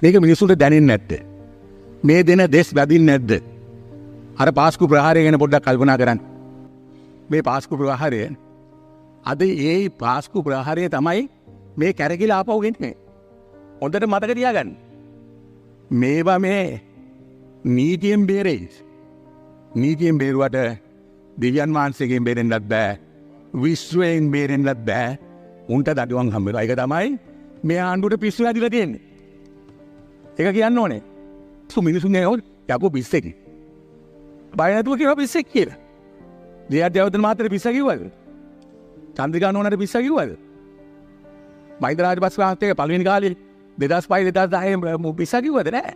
මේක මිනිස්සුන්ට දැනෙන්නේ නැද්ද? මේ දෙන දෙස් වැදින්නේ නැද්ද? අර පාස්කු ප්‍රහාරය ගැන පොඩ්ඩක් කල්පනා කරන්න. මේ පාස්කු ප්‍රහාරය අද ඒ පාස්කු ප්‍රහාරය තමයි මේ කැරකිලා ආපහු ගෙන්නේ. හොඳට මතක තියාගන්න. මේවා මේ නීතියෙන් බේරෙයි. නීතියෙන් බේරුවට දෙවියන් වහන්සේගෙන් බේරෙන්නත් බෑ. විශ්වයෙන් බේරෙන්නත් බෑ. උන්ට දඩුවම් හම්බ වෙනවා. ඒක තමයි මේ ආණ්ඩුවට පිස්සු හැදිලා තියෙන්නේ. ඒක කියන්න ඕනේ. මිනිසුන් ඇහුවොත් යකෝ පිස්සෙක්. බය නැතුව කියනවා පිස්සෙක් කියලා. ජේ.ආර්. ජයවර්ධන මහත්තයාට පිස්සා කිව්වද? චන්ද්‍රිකා නෝනාට පිස්සා කිව්වද? මහින්ද රාජපක්ෂ මහත්තයාගේ පළවෙනි කාලේ 2005 2010 පිස්සා කිව්වද නෑ.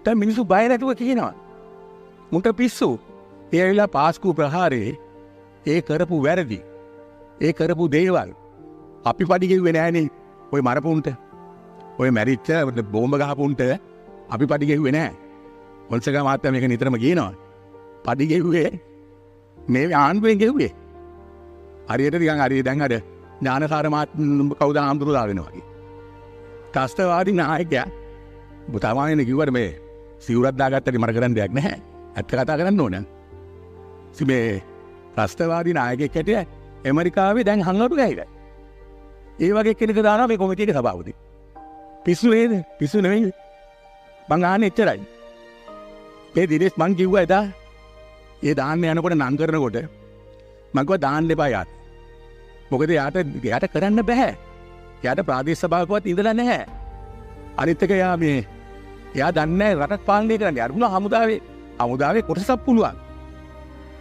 දැන් මිනිස්සු බය නැතුව කියනවා. මුන්ට පිස්සු. ඒ ඇවිල්ලා පාස්කු ප්‍රහාරයේ ඒ කරපු වැරදි, ඒ කරපු දේවල් අපි පඩි ගෙව්වේ නෑනේ. ඔය මරපුන්ට, ඔය මැරිච්ච බෝම්බ ගහපුන්ට අපි පඩි ගෙව්වේ නෑ. පොන්සේකා මහත්තයා මේක නිතරම කියනවා. පඩි ගෙව්වේ මේ ආණ්ඩුවෙන් ගෙව්වේ. හරියට නිකන් හරිය දැන් අර ඥානසාර මහත්මයා කවුද ආම්දුරු දාගෙන වගේ. ත්‍රස්තවාදී නායකයා තමාගෙන කිව්වට මේ සිවුරක් දාගත්තට මට කරන්න දෙයක් නැහැ. ඇත්ත කතා කරන්න ඕන. ඉතින් මේ ත්‍රස්තවාදී නායකයෙක් හැටියට ඇමරිකාවේ දැන් හංගටු ගහයිලා. ඒ වගේ කෙනෙක් දානවා මේ කොමිටියේ සභාපති. පිස්සු නේද? පිස්සු නෙවෙයි. මං අහන්නේ එච්චරයි. මේ දිනේෂ් මං කිව්වා එදා ඒ දාන්න යනකොට නම් කරනකොට මං කිව්වා දාන්න එපා යාට. මොකද යාට කරන්න බෑ. යාට ප්‍රාදේශ සභාවකවත් ඉඳලා නැහැ. අනිත් එක යා මේ එයා දන්නේ නැහැ රටක් පාලනය කරන්න. යාට පුළුවන් හමුදාවේ කොටසක් පුළුවන්.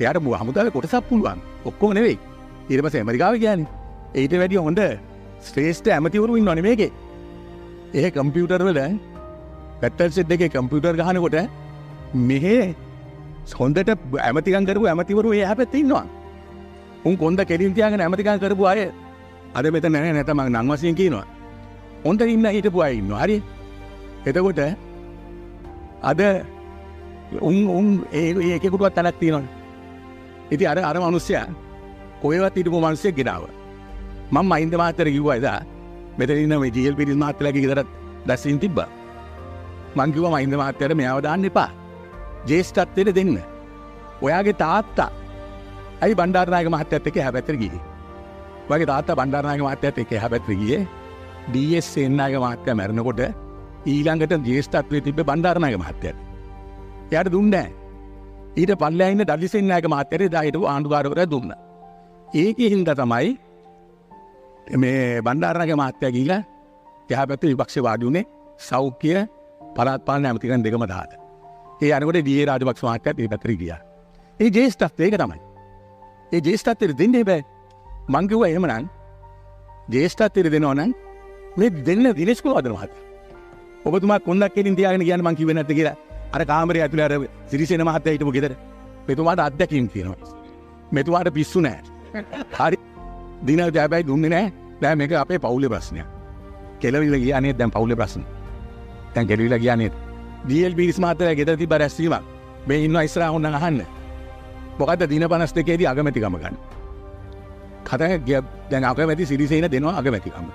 එයාට හමුදාවේ කොටසක් පුළුවන්. ඔක්කොම නෙවෙයි. ඊට පස්සේ ඇමරිකාවේ කියන්නේ ඊට වැඩිය හොඳ ශ්‍රේෂ්ඨ ඇමතිවරු ඉන්නවනේ මේකේ. ඒ කම්පියුටර් වල පැටල් සෙට් එකේ කම්පියුටර් ගහනකොට මෙහෙ හොඳට ඇමතිකම් කරපු ඇමතිවරු ඒ එහා පැත්තේ ඉන්නවා. උන් කොන්ද කෙලින් තියාගෙන ඇමතිකම් කරපු අය අද මෙතන නෑ නැත මං නම් වශයෙන් කියනවා. හොඳ ඉන්න හිටපු අය ඉන්නවා. හරි. එතකොට අද උන් උන් ඒ එකෙකුටවත් තැනක් තියෙනවනේ. ඉතින් අර අර මිනිස්සයා කොහෙවත් හිටපු මිනිස්සෙක් ගෙනාවා. මං මහින්ද මහත්තයාට කිව්වා එදා මෙතන ඉන්න මේ ජී.එල්. පීරිස් මහත්තයාගේ ගෙදරත් දැස්සින් තිබ්බා. මං කිව්වා මහින්ද මහත්තයාට මෙයාව දාන්න එපා. ජ්‍යෙෂ්ඨත්වයට දෙන්න. ඔයාගේ තාත්තා ඇයි බණ්ඩාරනායක මහත්තයාත් එක්ක එහා පැත්තට ගියේ? ඔයාගේ තාත්තා බණ්ඩාරනායක මහත්තයාත් එක්ක එහා පැත්තට ගියේ. ඩී.එස්. සේනානායක මහත්තයා මැරෙනකොට ඊළඟට ජ්‍යෙෂ්ඨත්වයේ තිබ්බේ බණ්ඩාරනායක මහත්තයාට. එයාට දුන්නේ නැහැ. ඊට පල්ලෙහා ඉන්න ඩඩලි සේනානායක මහත්තයාට එදා හිටපු ආණ්ඩුකාරවරයා දුන්නා. ඒකේ හින්දා තමයි මේ බණ්ඩාරනායක මහත්තයා ගිහිලා එහා පැත්තේ විපක්ෂේ වාඩි වුණේ සෞඛ්‍ය පළාත් පාලන ඇමතිකම් දෙකම දාලා. ඒ අනකොට ඩී.ඒ. රාජපක්ෂ මහත්තයාත් ඒ පැත්තට ගියා. ඒ ජ්‍යෙෂ්ඨත්වය ඒක තමයි. ඒ ජ්‍යෙෂ්ඨත්වයට දෙන්න බෑ. මං කිව්වා එහෙමනම් ජ්‍යෙෂ්ඨත්වයට දෙනවා නම් මේ දෙන්න දිනේෂ් කුමාරවර්ධන මහත්තයා. ඔබතුමා කොන්දක් කෙලින් තියාගෙන කියන්න මං කිව්වේ නැද්ද කියලා. අර කාමරේ ඇතුලේ අර සිරිසේන මහත්තයා හිටපු ගෙදර. මෙතුමාට අත්දැකීම් තියෙනවා. මෙතුමාට පිස්සු නෑ. හරි. දින හැබැයි දුන්නේ නෑ. දැන් මේක අපේ පවුලේ ප්‍රශ්නයක්. කෙලවිලා ගියා නේද දැන් පවුලේ ප්‍රශ්න. දැන් කෙලවිලා ගියා නේද? ඩී.එල්. පීරිස් මහත්තයා ගෙදර තිබ්බ රැස්වීමක්. මේ ඉන්නවා ඉස්සරහා ඕනනම් අහන්න. මොකද්ද දින 52 දී අගමැතිකම ගන්න. කතා දැන් අගමැති සිරිසේන දෙනවා අගමැතිකම.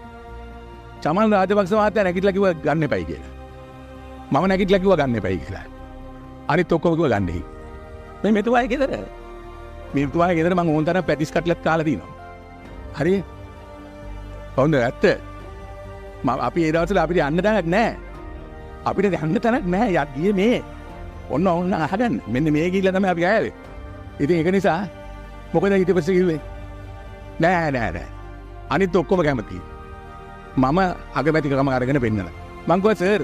චමල් රාජපක්ෂ මහත්තයා නැගිටලා කිව්වා ගන්න එපයි කියලා. මම නැගිටලා කිව්වා ගන්න එපයි කියලා. අනිත් ඔක්කොම කිව්වා ගන්න එයි. මේ මෙතුමාගේ ගෙදර. මෙතුමාගේ ගෙදර මං ඕන තරම් පැටිස් කට්ලත් කාලා තිනවා. හරි? හොඳ ඇත්ත. මම අපි ඒ දවස්වල අපිට යන්න තැනක් නෑ. අපිට යන්න තැනක් නෑ. යක් ගියේ මේ. ඔන්න ඔන්න අහගන්න. මෙන්න මේ ගිහිල්ලා තමයි අපි ආවේ. ඉතින් ඒක නිසා මොකද ඊට පස්සේ කිව්වේ? නෑ නෑ නෑ. අනිත් ඔක්කොම කැමතියි. මම අගමැතිකම අරගෙන පෙන්නලා. මං කිව්වා සර්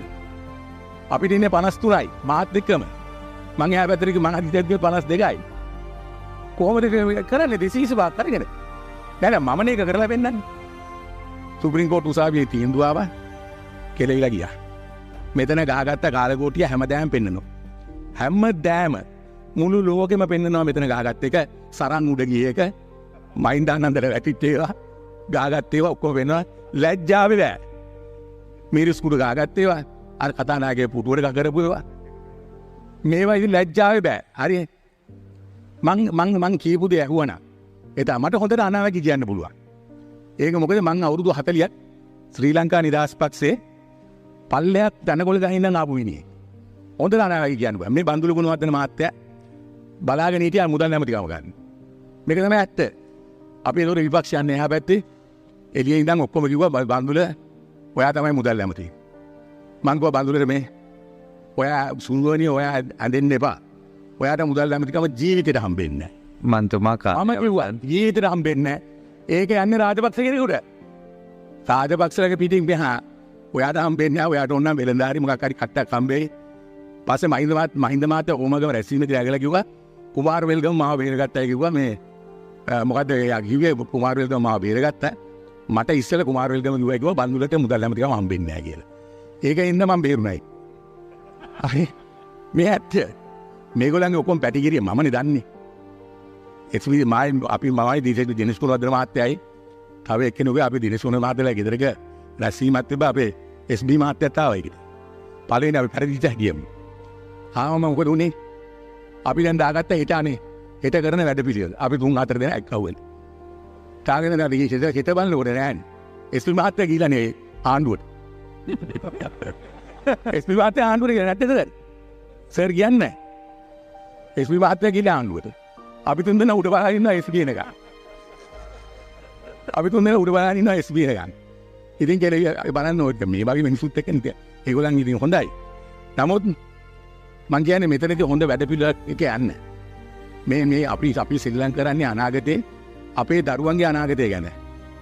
අපිට ඉන්නේ 53යි මාත් එක්කම. මං එහා පැත්තට ගිහින් මං අදිට ගියේ 52යි. කොහොමද කරන්නේ 225ක් අරගෙන? නෑ නෑ මම නේ ඒක කරලා පෙන්නන්නේ. සුප්‍රීම කෝට් උසාවියේ තීන්දුව ආවා. කෙලවිලා ගියා. මෙතන ගහගත්ත කාලකෝටිය හැමදාම පෙන්නනවා. හැමදාම මුළු ලෝකෙම පෙන්නනවා මෙතන ගහගත්ත එක, සරන් උඩ ගිය එක, මහින්දානන්දට වැටිච්ච ඒවා, ගහගත්ත ඒවා ඔක්කොම පෙන්නනවා. ලැජ්ජාවේ බෑ. මිරිස් කුඩු ගහගත්ත ඒවා, අර කතානායකගේ පුටුවට කරපු ඒවා. මේවා ඉතින් ලැජ්ජාවේ බෑ. හරි. මං මං මං කියපු දේ ඇහුවනම් එතන මට හොඳට අනාවැකි කියන්න පුළුවන්. ඒක මොකද මං අවුරුදු 40ක් ශ්‍රී ලංකා නිදහස් පක්ෂයේ පල්ලයක් තනකොළ ගහින්න ආපු මිනිහෙක්. හොඳට අනාගතය කියන්න බෑ. මේ බන්දුල ගුණවර්ධන මහත්තයා බලාගෙන හිටියා මුදල් ඇමතිකම ගන්න. මේක තමයි ඇත්ත. අපි ඒතකොට විපක්ෂ යන්නේ එහා පැත්තේ එළියේ ඉඳන් ඔක්කොම කිව්වා බන්දුල ඔයා තමයි මුදල් ඇමති. මං කිව්වා බන්දුලට මේ ඔයා සුන්වණිය ඔයා ඇඳෙන්න එපා. ඔයාට මුදල් ඇමතිකම ජීවිතේට හම්බෙන්නේ නැහැ. මන්තුමා මම කිව්වා ජීවිතේට හම්බෙන්නේ නැහැ. ඒක යන්නේ රාජපක්ෂ කෙනෙකුට. රාජපක්ෂලගේ පිටින් මෙහා ඔයාට හම්බෙන්නේ නැහැ. ඔයාට ඕන නම් වෙළඳාරි මොකක් හරි කට්ටක් හම්බෙයි. පස්සේ මහින්ද මහත්තයා ඕමගම රැස්වීමේදී ඇගලා කිව්වා කුමාර වෙල්ගම මාව බේරගත්තයි කිව්වා. මේ මොකද්ද එයා කිව්වේ කුමාර වෙල්ගම මාව බේරගත්තා. මට ඉස්සෙල්ලා කුමාර වෙල්ගම කිව්වා කිව්වා බන්දුලට මුදල් ඇමතිකම හම්බෙන්නේ නැහැ කියලා. ඒක ඉන්න මම බේරුණයි. අනේ මේ ඇත්ත. මේගොල්ලන්ගේ ඔක්කොම පැටිගිරිය මමනේ දන්නේ. එස්වි මයි අපි මමයි දිනේෂ් කුමාරවර්ධන මහත්තයයි තව එක්කෙනෙකුගේ අපි දිනේෂ් කුමාර මහත්තයාලා ගෙදරක රැස්වීමක් තිබ්බා. අපේ එස්.බී. මහත්තයාත් ආවා ඒකට. පළවෙනි අපි පෙරදිච්ච හැටියම. ආවම මොකද උනේ? අපි දැන් දාගත්ත හෙට අනේ හෙට කරන වැඩ පිළිවෙල. අපි 3-4 දෙනා එක්කවුවෙන්. තාගෙන දැන් හෙට හෙට බලනකොට නෑනේ. එස්.බී. මහත්තයා ගිහිලා නේ ආණ්ඩුවට. එස්.බී. මහත්තයා ආණ්ඩුවට ගිහලා නැත්තේද? සර් කියන්නේ නෑ. එස්.බී. මහත්තයා ගිහලා ආණ්ඩුවට. අපි තුන් දෙනා උඩ බලාගෙන ඉන්නවා එස්.බී. එනකන්. අපි තුන් දෙනා උඩ බලාගෙන ඉන්නවා එස්.බී. එනකන්. ඉතින් කියලා බලන්න ඕනේ මේ වගේ මිනිසුත් එක්ක නේ. ඒගොල්ලන් ඉතින් හොඳයි. නමුත් මං කියන්නේ මෙතනදී හොඳ වැඩ පිළිවෙලක් එක යන්න. මේ මේ අපි අපි ශ්‍රී කරන්නේ අනාගතේ අපේ දරුවන්ගේ අනාගතය ගැන.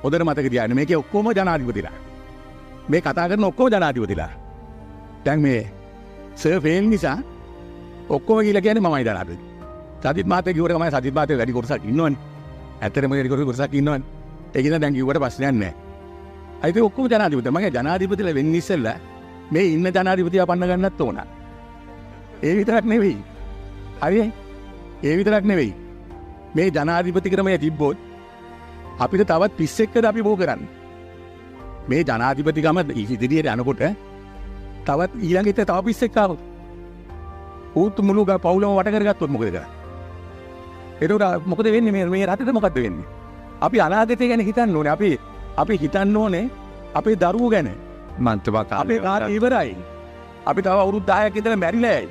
හොඳට මතක තියාගන්න. මේකේ ඔක්කොම ජනාධිපතිලා. මේ කතා කරන ඔක්කොම ජනාධිපතිලා. දැන් මේ සර් ෆේල් නිසා ඔක්කොම කියලා කියන්නේ මමයි ජනාධිපති. සජිත් මහත්තයා කිව්වට තමයි සජිත් මහත්තයා වැඩි කොටසක් ඉන්නවනේ. ඇත්තටම වැඩි කොටසක් ඉන්නවනේ. ඒක නිසා දැන් කිව්වට ප්‍රශ්නයක් නැහැ. අයිති ඔක්කොම ජනාධිපති. මගේ ජනාධිපතිලා වෙන්න ඉස්සෙල්ලා මේ ඉන්න ජනාධිපතියා පන්න ගන්නත් ඕන. ඒ විතරක් නෙවෙයි. හරියයි. ඒ විතරක් නෙවෙයි. මේ ජනාධිපති ක්‍රමය තිබ්බොත් අපිට තවත් 31කට අපි බෝ කරන්නේ. මේ ජනාධිපතිකම ඉදිරියට යනකොට තවත් ඊළඟට තව 31 ආවොත් ඌත් මුළු පවුලම වට කරගත්තොත් මොකද කරන්නේ? ඒකට මොකද වෙන්නේ මේ මේ රටට මොකද්ද වෙන්නේ? අපි අනාගතය ගැන හිතන්න ඕනේ. අපි අපි හිතන්න ඕනේ අපේ දරුවෝ ගැන. මන්තුමා අපේ කාලේ ඉවරයි. අපි තව අවුරුදු 10ක් ඉඳලා මැරිලා යයි.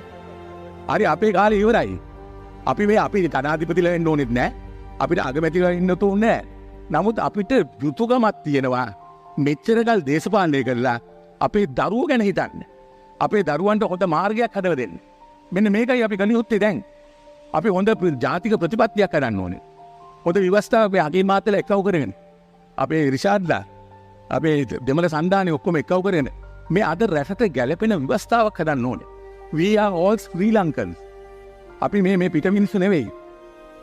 හරි අපේ කාලේ ඉවරයි. අපි මේ අපි ජනාධිපතිලා වෙන්න ඕනෙත් නෑ. අපිට අගමැතිලා ඉන්න ඕනේ නෑ. නමුත් අපිට යුතුයකමක් තියෙනවා. මෙච්චර කල් දේශපාලනය කරලා අපේ දරුවෝ ගැන හිතන්න. අපේ දරුවන්ට හොඳ මාර්ගයක් හදලා දෙන්න. මෙන්න මේකයි අපි කළ යුත්තේ දැන්. අපි හොඳ ජාතික ප්‍රතිපත්තියක් කරන්න ඕනේ. හොඳ ව්‍යවස්ථාවක් අපේ අගේ මාතලා එක්කව කරගෙන. අපේ රිෂාඩ්ලා අපේ දෙමළ සන්ධානය ඔක්කොම එක්කව කරගෙන මේ අද රටට ගැලපෙන ව්‍යවස්ථාවක් හදන්න ඕනේ. We are all Sri Lankans. අපි මේ මේ පිට මිනිස්සු නෙවෙයි.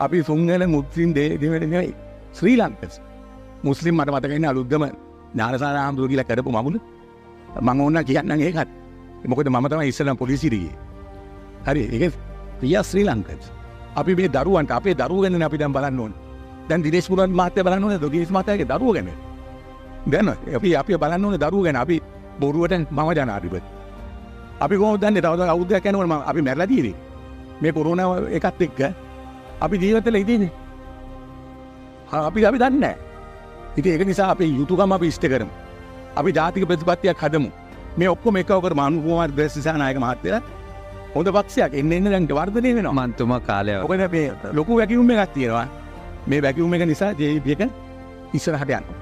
අපි සිංහල මුස්ලිම් දෙවෙනි නෙවෙයි. ශ්‍රී ලංකන්ස්. මුස්ලිම් මට මතක ඉන්නේ අලුත්ගම ඥානසාර හාමුදුරුවෝ කියලා කරපු මමුල. මං ඕන නම් කියන්නම් ඒකත්. මොකද මම තමයි ඉස්සෙල්ලාම පොලිසියට ගියේ. හරි ඒක we are Sri Lankans. අපි මේ දරුවන්ට අපේ දරුවෝ ගැනනේ අපි දැන් බලන්න ඕනේ. දැන් දිනේෂ් මුරන් මහත්තයා බලන්න ඕනේ දිනේෂ් මහත්තයාගේ දරුවෝ ගැන. දැන් අපි අපි බලන්න ඕනේ දරුවෝ ගැන. අපි බොරුවට මම ජනාධිපති. අපි කොහොමද දන්නේ තව තව අවුරුද්දක් යනකොට මම අපි මැරලා තියෙන්නේ. මේ කොරෝනා එකත් එක්ක අපි ජීවත් වෙලා ඉතින්නේ. අපි අපි දන්නේ නැහැ. ඉතින් ඒක නිසා අපේ යුතුයකම අපි ඉෂ්ට කරමු. අපි ජාතික ප්‍රතිපත්තියක් හදමු. මේ ඔක්කොම එකව කරමු. අනුර කුමාර දිසානායක මහත්තයා හොඳ පක්ෂයක් එන්න එන්න දැන් වර්ධනය වෙනවා. මන්තුමා කාලය. මොකද මේ ලොකු වැකියුම් එකක් තියෙනවා. මේ වැකියුම් එක නිසා ජේපී එක ඉස්සරහට යනවා.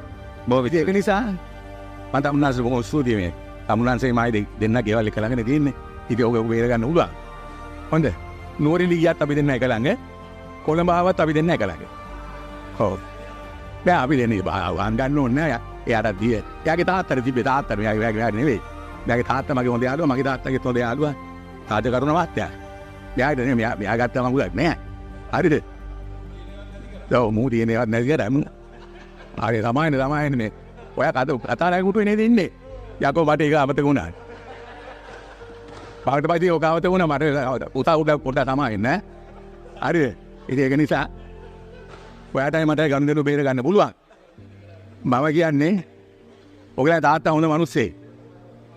බොහොම ඒක නිසා මම තමුන්නාන්සේ බොහොම ස්තුතියි මේ. තමුන්නාන්සේ මයි දෙන්න ගෙවල් එක ළඟනේ තියෙන්නේ. ඉතින් ඔක බේර ගන්න පුළුවන්. හොඳ. නුවරඑළිය ගියත් අපි දෙන්න එක ළඟ. කොළඹ ආවත් අපි දෙන්න එක ළඟ. ඔව්. නෑ අපි දෙන්නේ වාහන ගන්න ඕනේ නෑ. එයාට දිය. එයාගේ තාත්තට තිබ්බේ තාත්තට මෙයාගේ නෙවෙයි. මෙයාගේ තාත්තා මගේ හොඳ යාළුවා, මගේ තාත්තගේත් හොඳ යාළුවා. රාජකරුණ මහත්තයා. මෙයාට නෙවෙයි මෙයා මෙයා ගත්තා මඟුලක් නෑ. හරිද? ඔව් මූ තියෙන ඒවත් නැති කරා මූ. හරි සමායනේ සමායනේ මේ. ඔයා කතා නැගුටුවේ නේද ඉන්නේ? යකෝ මට ඒක අමතක වුණා. පාට පස්සේ ඔක අමතක වුණා මට පුතා උඩ පොඩ්ඩක් සමාවෙන්න ඈ. හරිද? ඉතින් ඒක නිසා ඔයාටයි මටයි ගනුදෙනු බේර ගන්න පුළුවන්. මම කියන්නේ ඔයගොල්ලන් තාත්තා හොඳ මිනිස්සෙක්.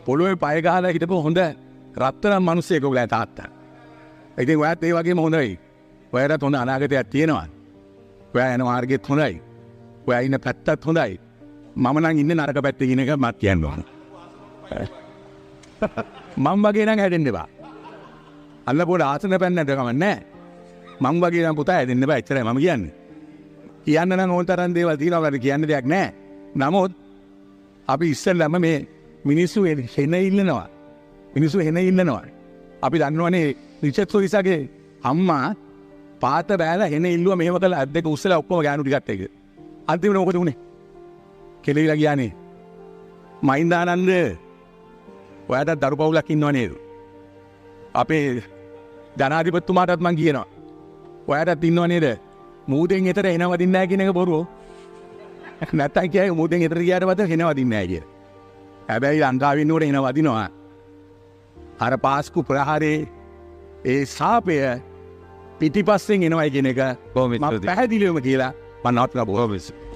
පොළොවේ පය ගහලා හිටපු හොඳ රත්තරන් මිනිස්සෙක් ඔයගොල්ලන් තාත්තා. ඉතින් ඔයාත් ඒ වගේම හොඳයි. ඔයාටත් හොඳ අනාගතයක් තියෙනවා. ඔයා යන මාර්ගෙත් හොඳයි. ඔයා ඉන්න පැත්තත් හොඳයි. මම නම් ඉන්නේ නරක පැත්තේ කියන එක මත් කියන්න ඕන. මං වගේ නම් හැදෙන්න එපා. අල්ලපුවට ආසන පැන්නට කමක් නැහැ. මං වගේ නම් පුතා හැදෙන්න එපා. එච්චරයි මම කියන්නේ. කියන්න නම් ඕන තරම් දේවල් තියෙනවා. වැඩ කියන්න දෙයක් නැහැ. නමුත් අපි ඉස්සෙල්ලාම මේ මිනිස්සු හෙන ඉල්ලනවා. මිනිස්සු හෙන ඉල්ලනවා. අපි දන්නවනේ රිචඩ් සොයිසාගේ අම්මා පාත බෑලා හෙන ඉල්ලුවා මෙහෙම කළා අත් දෙක උස්සලා ඔක්කොම ගෑනු ටිකත් එක්ක. අන්තිමට මොකද වුනේ? කෙලවිලා ගියානේ. මහින්දානන්ද ඔයාටත් දරු පවුලක් ඉන්නව නේද? අපේ ජනාධිපතිතුමාටත් මං කියනවා. ඔයාටත් ඉන්නව නේද? මූදෙන් එතර එන වදින්නේ නැහැ කියන එක බොරුව. නැත්තම් කියයි මූදෙන් එතර ගියාට පස්සේ එන වදින්නේ නැහැ කියලා. හැබැයි ලංකාවේ ඉන්නකොට එන වදිනවා. අර පාස්කු ප්‍රහාරේ ඒ සාපය පිටිපස්සෙන් එනවයි කියන එක බොහොම මම ස්තුතියි. පැහැදිලිවම කියලා මම නවත්තලා බොහොම බොහොම ස්තුතියි.